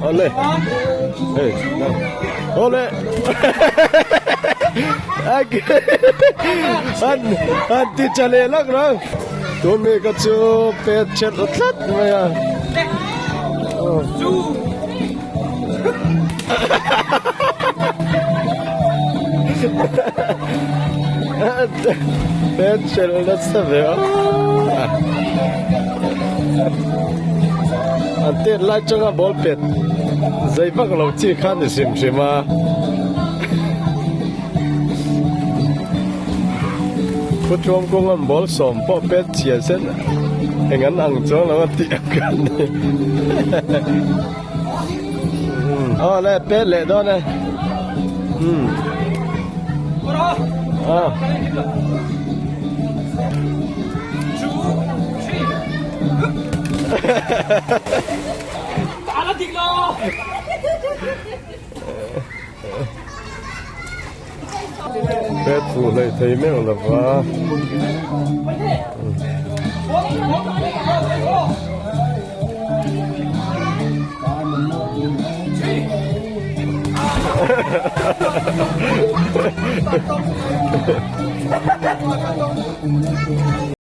Awle. Hey. Awle. An an ti tha leh lak rang. Tun mi ka chu pet chet ru tlat mai a. Pet chelh nasa ve a. An tet lai changa ball pet zei vak lo chi kha ni hrim hrim a. Khutuam kawnga ball sawm pawh pet chhia sen eng an ang chuang lo a tih ang kha a ni. Aw le pet leh dawn e. Umm. Aw. Pet fuh hlei thei meuh lo va.